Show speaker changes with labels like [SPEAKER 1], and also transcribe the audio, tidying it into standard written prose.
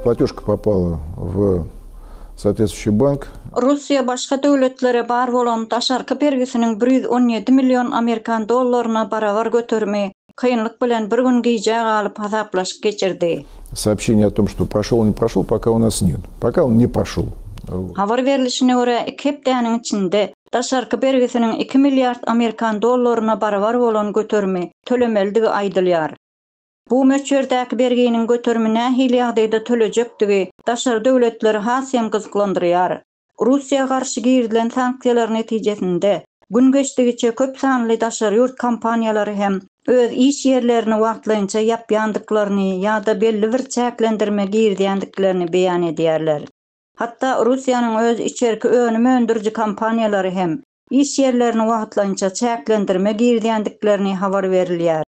[SPEAKER 1] Платежка попала в соответствующий банк.
[SPEAKER 2] Russiýa başga döwletlere bar bolan daşarky bergisiniň 117 million amerikan dollaryna barabar göterimi kynlyk bilen bir gün gijä galyp hasaplaşyk geçirdi.
[SPEAKER 1] Сообщение о том, что прошел он не прошел, пока у нас нет. Пока он не прошел.
[SPEAKER 2] Habar berlişine görä, iki hepdäniň içinde daşarky bergisiniň 2 milliard amerikan dollaryna barabar bolan göterimi tölemelidigi aýdylýar. Bu möçberdäki berginiň göterimi nähili ýagdaýda tölejekdigi daşary döwletleri has hem gyzyklandyrýar. Russiýa garşy girizilen sanksiýalar netijesinde gün geçdigiçe köp sanly daşary ýurt kompaniýalary hem öz iş ýerlerini wagtlaýynça ýapýandyklaryny ýa-da belli bir çäklendirme girizýändiklerini beýan edýärler. Hatda Russiýanyň öz içerki önüm öndüriji kompaniýalary hem iş ýerlerini wagtlaýynça çäklendirme girizýändiklerini habar berilýär.